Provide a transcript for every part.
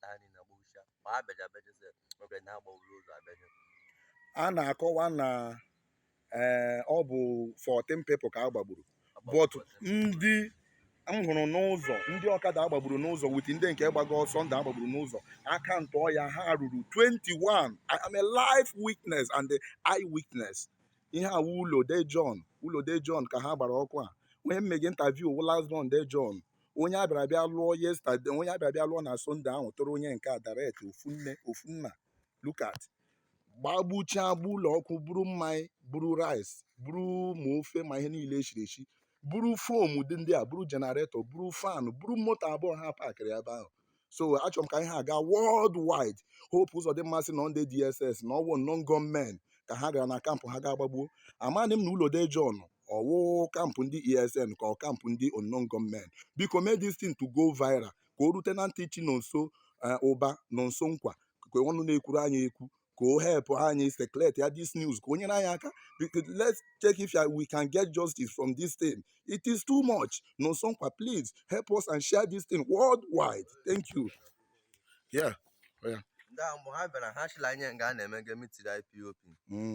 Ha niile gbagbucha ma ha bịaja abịaja sef, nwekwa ndị ha gbagburu ụzọ abịaja. A na-akọwa na ee, ọ bụ 14 people ka a gbagburu, but ndị m hụrụ n'ụzọ, ndị ọkada agbagburu n'ụzọ with ndị nke gbago ọsọ ndụ agbagburu n'ụzọ, aka ntọ ya ha ruru 21. I am a live witness and the eye witness. Ihe awụ ụlọ De John, ụlọ De John ka ha gbara ọkụ a. Onye mmege interview wụ last born De John, onye a bịara bịa lụọ yesterday, onye a bịara bịa lụọ na Sunday ahụ tụrụ onye nke a direct, ofu nne ofu nna. Look at, gbagbuchaa, gba ụlọ ọkụ, buru mmanya, buru rice, buru ma ofe ma ihe niile eshiri eshi, buru foam dị ndị a, buru generator, buru fan, buru moto abụọ ha pakịrị ebe ahụ. So achọrọ m ka ihe a gaa worldwide. Hope Uzodimma sị na ndị DSS na ọwụ unknown gunmen ka ha gara na camp ha ga-agbagbuo. Amadị m na ụlọ De John ọwụ camp ndị ESN ka ọ camp ndị unknown gunmen. Biko, mee this thing to go viral ka o rute na ntị Chinonso Ụba nọ nso nkwa, ka ọnụ na-ekwuru anyị ekwu, ka o help anyị circulate ya this news, ka o nyere anyị aka. Let's check if we can get justice from this thing. It is too much. Nonso Nkwa, please help us and share this thing worldwide. Thank you. Yeah. Ndị ahụ, mgbe ha bịara, ha chịla nye nga a na-eme ge meeting IPOB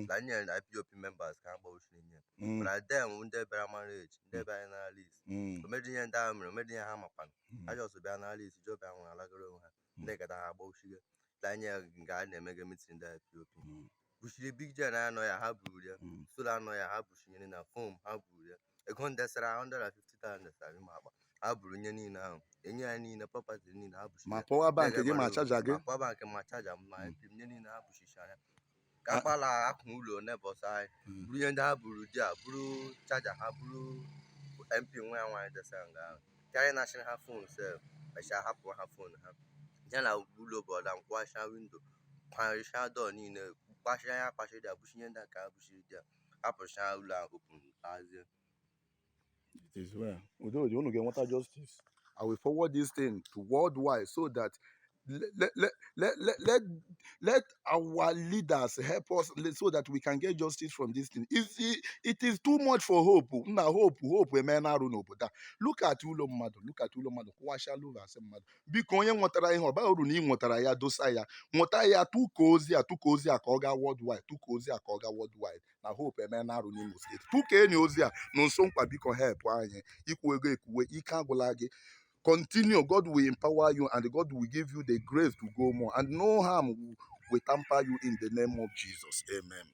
na nye IPOB members ka ha gbawuchiri nye. Mana dem ndị bịara marriage, ndị bịara na list, omedi ihe ndị ahụ mere, omedi ihe ha makwana. Ha just bịa na list job ahụ, alagoro onwe ha. Ndị kata ha agbawuchige la nye nga a na-eme ge meeting ndị IPOB, buchiri big gen anọ ya, ha buru ya. Solar anọ ya, ha buchinyere na foam, ha buru ya. Ego ndesara 150,000 desara n'ime akpa, ha buru nye niile ahụ, enye ya niile, property niile ha buchiri ma ya. Power bank gị, ma charger gị. Ma power bank, ma charger, ma MP nye niile ha buchichara ya. Ka akpala akụ ụlọ neighbours anyị, buru ihe ndị ha buru di a, buru charger ha, buru MP nwa ya nwaanyị desara nga ahụ, karịa na-achịrị ha phone sef. Mechaa hapụ ha phone ha jee na ụlọ brother m, kwasịa window, kwarịsịa door niile, kpachiri ya, kpachiri ya, buchinye ndị a ka ha buchiri di ya, hapụcha ụlọ ahụ open, lazie. It is well. Udo dị, unu ga-enweta justice. I will forward this thing to worldwide so that let, let, let, let, let, let our leaders help us so that we can get justice from this thing. It is too much for Hope. Nna Hope, Hope emee arụ n'obodo a. Look at ụlọ mmadụ, look at ụlọ mmadụ, kwụwasịa louvers mmadụ. Biko, onye nwetara ihe ọba uru na ị nwetara ya, dosa ya, nweta ya, tụkọ ozi a, tụkọ ozi a ka ọ gaa worldwide, tụkọ ozi a ka ọ gaa worldwide na Hope emee arụ n'Imo Steeti. Tụkọ enyi ozi a. Nonso Nkwa, biko help anyị. Ikwu ego ekwuwe, ike agwụla gị. Continue. God will empower you and God will give you the grace to go more, and no harm will tamper you in the name of Jesus. Amen.